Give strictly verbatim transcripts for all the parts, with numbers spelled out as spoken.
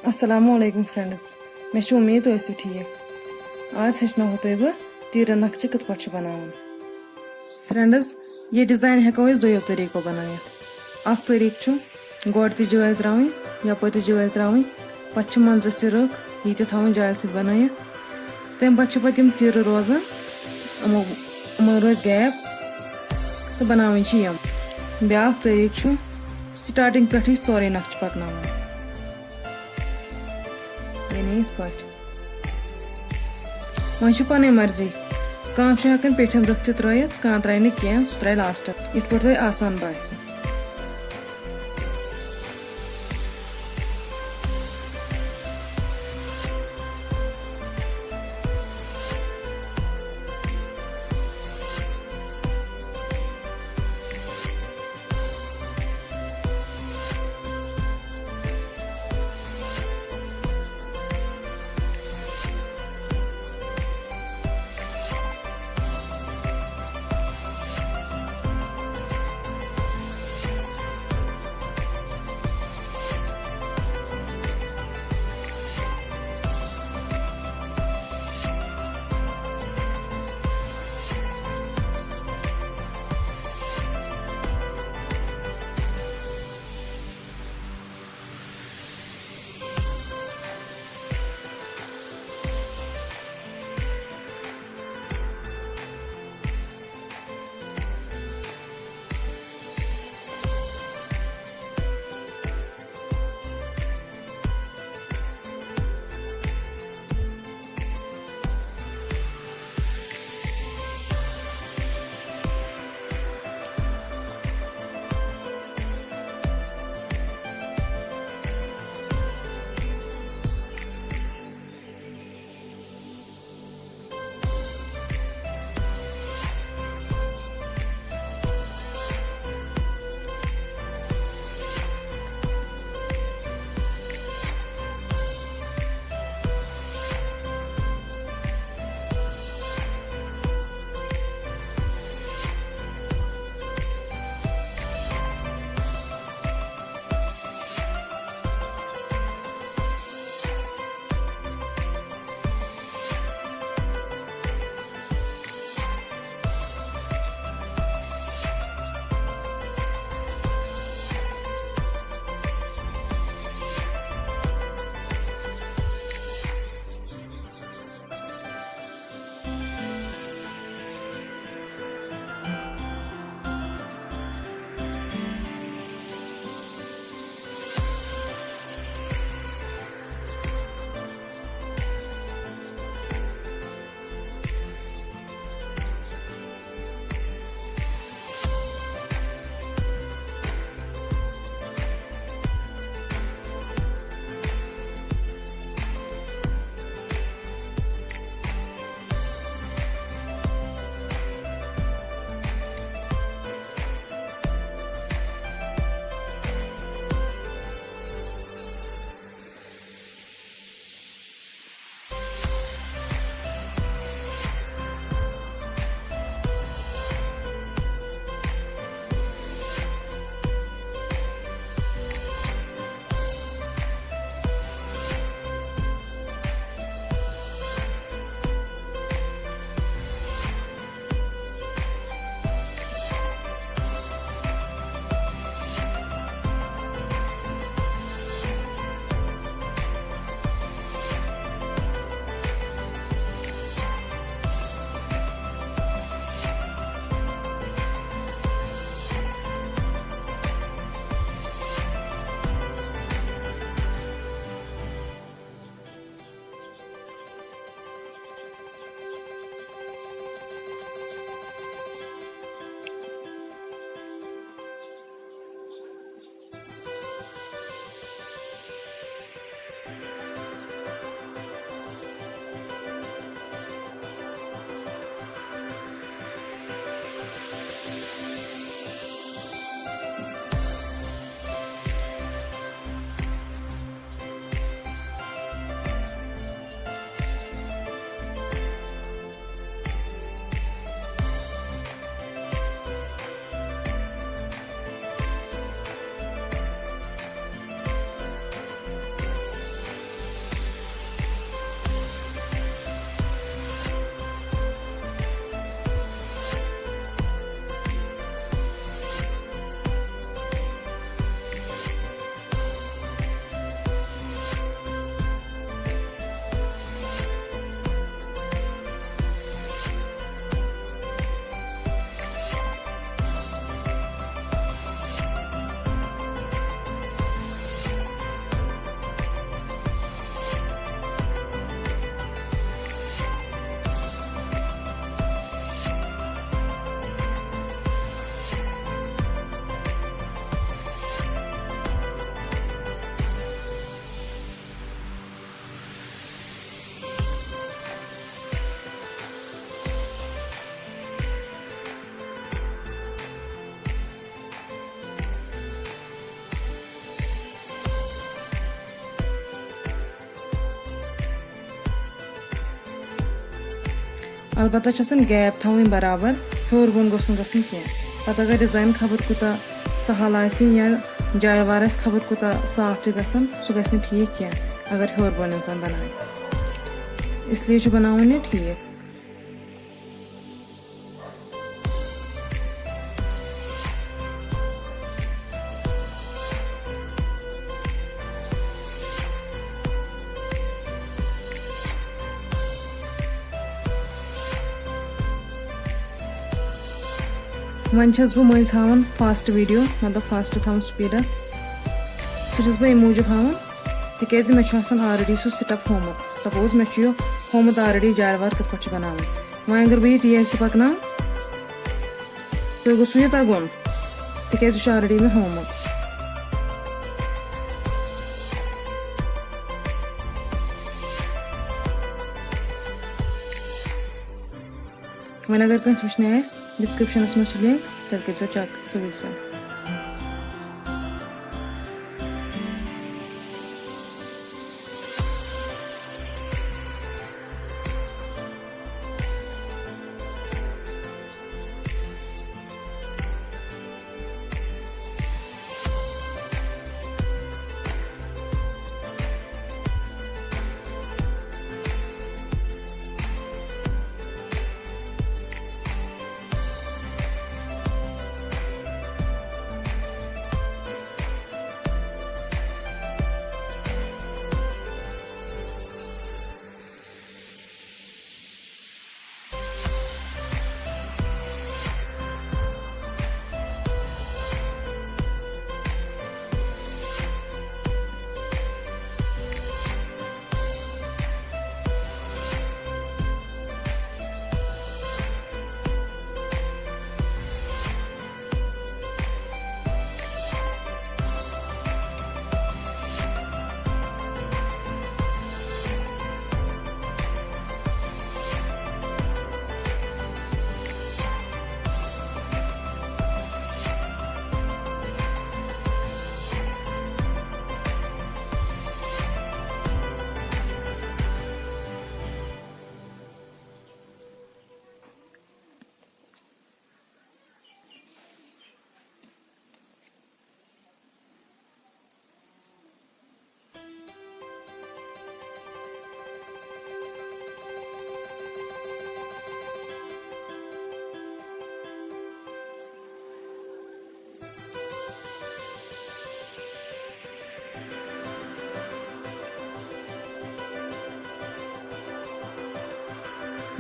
السلام علیکم فرینڈز، مےٚ چھِ اُمید تُہۍ ٲسِو ٹھیٖک۔ آز ہیٚچھناوہو تۄہہِ بہٕ تیٖرٕ نقشہٕ کِتھ پٲٹھۍ چھِ بَناوُن۔ فرینڈز، یہِ ڈیزائن ہیٚکو أسۍ دۄیو طٔریٖقو بَنٲیِتھ۔ اَکھ طٔریٖقہٕ چھُ گۄڈٕ تہِ جٲلۍ ترٛاوٕنۍ، یَپٲرۍ تہِ جٲلۍ ترٛاوٕنۍ، پَتہٕ چھِ منٛزَس یہِ رٕکھ، یہِ تہِ تھاوٕنۍ جالہِ سۭتۍ بَنٲیِتھ۔ تَمہِ پَتہٕ چھِ پَتہٕ یِم تیٖرٕ روزان، یِمو، یِمَن روزِ گیپ تہٕ بَناوٕنۍ چھِ یِم۔ بیٛاکھ طٔریٖقہٕ چھُ سٹارٹنگ پٮ۪ٹھٕے سورُے نقشہٕ پَکناوُن۔ یعنی یِتھ پٲٹھۍ۔ وۄنۍ چھِ پَنٕنۍ مرضی، کانٛہہ چھُ ہٮ۪کان پیٚٹھِم رٕکھ تہِ ترٛٲیِتھ، کانٛہہ ترٛایہِ نہٕ کینٛہہ، سُہ ترٛایہِ لاسٹَس، یِتھ پٲٹھۍ تۄہہِ آسان باسہِ۔ البتہ چھِ آسان gap تھاوٕنۍ برابر، ہیوٚر بۄن گوٚژھ نہٕ گژھُن کینٛہہ۔ پتہٕ اگر design خبر کوٗتاہ سہل آسہِ یا جالہِ وار آسہِ خبر کوٗتاہ صاف تہِ گژھان، سُہ گژھِ نہٕ ٹھیٖک کینٛہہ اگر ہیوٚر بۄن اِنسان بناوِ۔ اس لیے چھُ بناوُن یہِ ٹھیٖک۔ وۄنۍ چھَس بہٕ مٔنٛزۍ ہاوان fast video، مطلب fast تھاوُن speed۔ سُہ چھَس بہٕ اَمہِ موٗجوٗب ہاوان، تِکیٛازِ مےٚ چھُ آسان already سُہ step ہومُت۔ Suppose مےٚ چھُ یہِ ہومُت already جالہِ وار کِتھ پٲٹھۍ چھِ بَناوٕنۍ۔ وۄنۍ اگر بہٕ یہِ تیز تہِ پَکناوٕ، تُہۍ گوٚژھوٕ یہِ تَگُن، تِکیٛازِ یہِ چھُ already مےٚ ہومُت۔ وۄنۍ اگر کٲنٛسہِ وٕچھنٕے آسہِ، descriptionس منٛز چھِ link، تیٚلہِ کٔرۍزیو check، سُہ وٕچھزیو۔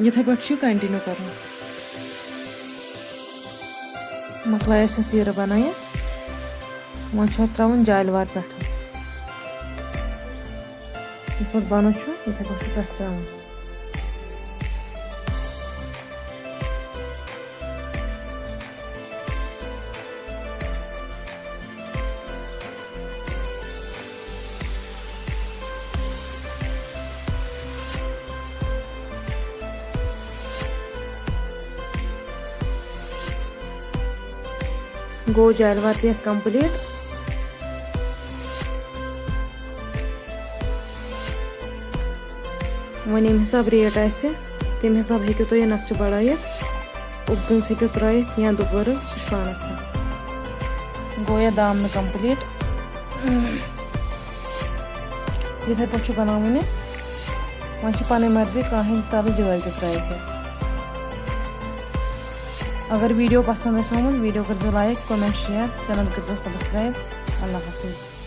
یِتھَے پٲٹھۍ چھُ continue کَرُن۔ مۄکلایہِ اَسہِ تیٖرٕ بَنٲیِتھ۔ وۄنۍ چھُ اَتھ ترٛاوُن جالہِ وار پٮ۪ٹھ۔ یِتھ پٲٹھۍ بۄنہٕ چھُ، یِتھَے پٲٹھۍ چھُ پٮ۪ٹھ ترٛاوُن۔ گوٚو جالہِ وار تہِ complete۔ وۄنۍ ییٚمہِ حساب rate آسہِ، تَمہِ حساب ہیٚکِو تُہۍ یہِ نقشہٕ بڑٲیِتھ۔ اُبگٔنٛز ہیٚکِو ترٛٲیِتھ یا دُبارٕ، سُہ چھُ پانَس تام۔ گوٚو یہِ دامنہٕ complete۔ یِتھَے پٲٹھۍ چھُ بَناوُن یہِ۔ وۄنۍ چھِ پَنٕنۍ مرضی، کانٛہہ ہیٚکہِ تَلہٕ جٲلۍ تہِ ترٛٲیِتھ یہِ۔ اگر video پسنٛد آسہِ آمُت، video کٔرۍزیو like، comment، share، channel کٔرۍزیو subscribe۔ اللہ حافظ۔